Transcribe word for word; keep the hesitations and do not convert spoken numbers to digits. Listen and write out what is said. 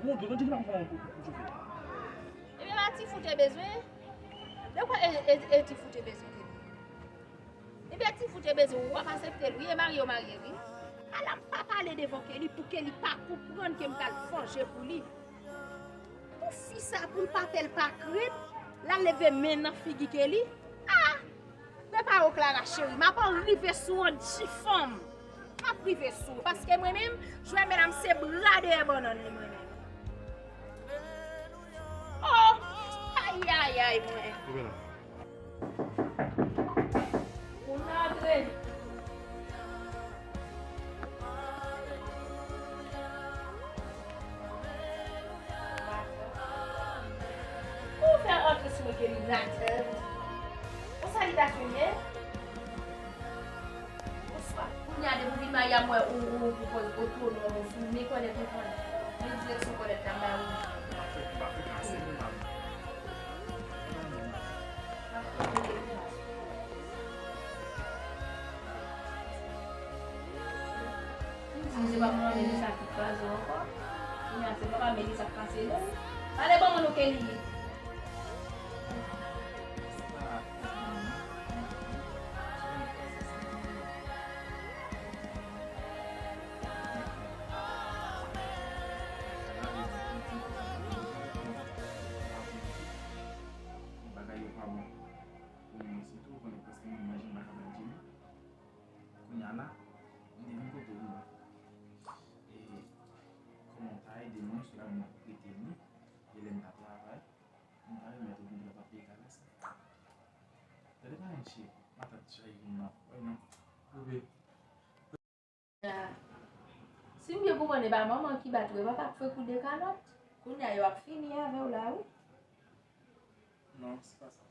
Ou montre, mwen di ki pa konn kòman pou, pou, pou chofe. Ebyen, pa Tifou te bezwen. De kwa e, e, e Tifou te bezwen Kelly? Ebyen, Tifou te bezwen, w ap aksepte l, wi, e marye w marye, wi. Ala m pa pale devan Kelly pou Kelly pa konprann ke m pral vanje pou li. Pou fi sa, pou l pa pè l pa krent, l al leve men nan figi Kelly. Ah! Prepare w, Clara cheri, m ap rive sou w an difanm. M ap rive sou w, paske mwen menm, Jwè medam se bra dèyè bannann li mwen menm. Oh! Ayayay mwen. Ou nan antre. Ou fè antre sou mwen ke li gratis. Ou salitasyon ye? Bonswa. Kounye a depi w vin marye a m wè ou ou ou pòz otonom ou sou men kònèt ou pran. Men direksyon kònèt la m bay ou. M di se pa pou mwen Melissa ki kraze w ankò. Kounye a se papa Melissa k pase non. Pale ban mwen non Kelly ye. Mwen, se la mwen ap rete, wi. E lè m pa travay, m pa remèt ou vin trè pa peye kale sa. Tande pa yon cheri, matant chay vin nan. Wè non. Bebe. Si m byen konprann, e pa manman ki bat ou, e papa k fè kou de kalòt. Kounye a, yo ap fini avè w la, wi. Non, se pa sa.